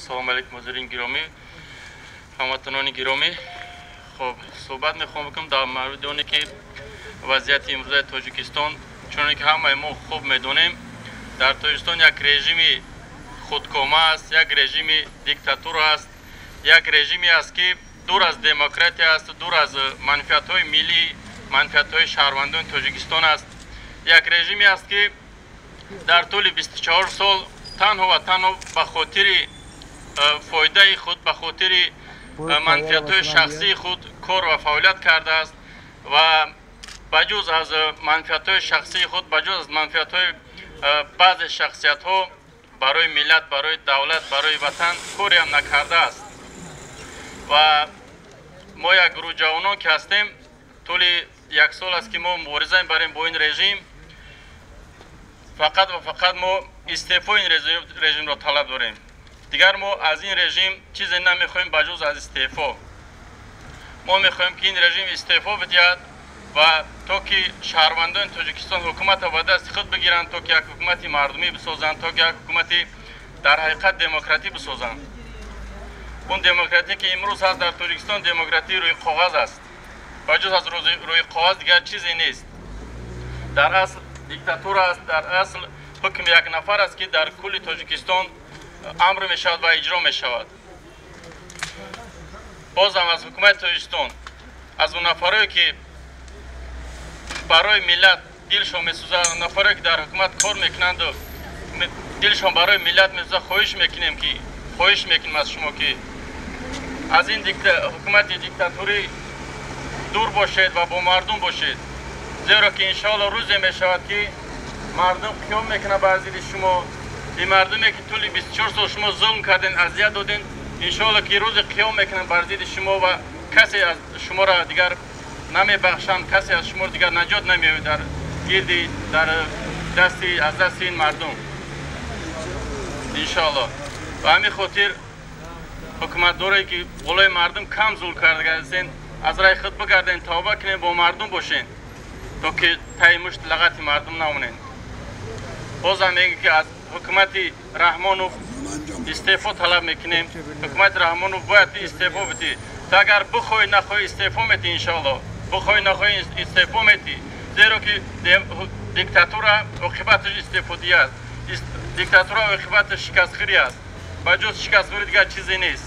Ассалому алайкум, ҳозирин гиромӣ, ҳамватанони гиромӣ. Хуб, суҳбат мехоҳам бикунам дар мавриди оне ки вазъияти имрӯзаи Тоҷикистон, чуноне ки ҳамаи мо хуб медонем, дар Тоҷикистон як режими худкома аст, як режими диктатура аст, як режиме аст ки дур аз демократия аст, дур аз манфиатҳои миллӣ, манфиатҳои шаҳрвандони Тоҷикистон аст. Як режиме аст ки дар тӯли 24 сол танҳо ва танҳо ба хотири фоидаи худ, ба хотири манфиатҳои шахсии худ кор ва фаъолият кардааст ва ба ҷуз аз манфиатҳои шахсии худ, ба ҷуз аз манфиатҳои баъзе шахсиятҳо барои миллат, барои давлат, барои ватан кореам накардааст. Ва мо як гурӯҳ ҷавонон ки ҳастем, тӯли як сол аст ки мо мубориза мебарем бо ин режим. Фақат ва фақат мо истеъфои ин режимро талаб дорем. Дигар мо аз ин режим чизе намехоҳем ба ҷуз аз истеъфо. Мо мехоҳем ки ин режим истеъфо бидиҳад ва то ки шаҳрвандони Тоҷикистон ҳукуматро ба дасти худ бигиранд, то ки як ҳукумати мардумӣ бисозанд, то ки як ҳукумати дар ҳақиқат демократӣ бисозанд. Он демократие ки имрӯз ҳаст дар Тоҷикистон, демократии рӯи коғаз аст. Ба ҷуз аз рӯи коғаз дигар чизе нест. Дар асл диктатура аст, дар асл ҳукми як нафар аст ки дар кулли Тоҷикистон амр мешавад ва иҷро мешавад. Бозам аз ҳукумати Тоҷикистон, аз он нафарое ки барои миллат дилшон месӯзад, нафарое ки дар ҳукумат кор мекунанду дилшон барои миллат месӯзад, хоҳиш мекунем аз шумо ки аз ин ҳукумати диктатурӣ дур бошед ва бо мардум бошед, зеро ки иншоалло рӯзе мешавад ки мардум қиём мекунад бар зидди шумо. Ин мардуме ки тӯли 24 сол шумо зулм карден, азият доден, иншоалло ки рӯзе қиём мекунанд бар зидди шумо ва касе аз шуморо дигар намебахшанд, касе аз шуморо дигар наҷот намеёбад дар гирди дар дасти аз дасти ин мардум иншоалло. Ба ҳамин хотир ҳукуматдорое ки болои мардум кам зулм кардаастен, аз раи худ бигарден, тавба кунен, бо мардум бошен, то ки таи мушт лағати мардум намонен. Бозам мегӯем ки аз ҳукумати Раҳмонов истеъфо талаб мекунем. Ҳукумати Раҳмонов бояд истеъфо бидиҳӣ. Ту агар бихоҳӣ нахоҳӣ истеъфо метиҳӣ, иншоалло. Бихоҳӣ нахоҳӣ истеъфо метиҳӣ, зеро ки диктатура оқибаташ истеъфодиҳӣ аст, диктатура оқибаташ шикастхӯрӣ аст, ба ҷуз шикастхӯрӣ дигар чизе нест.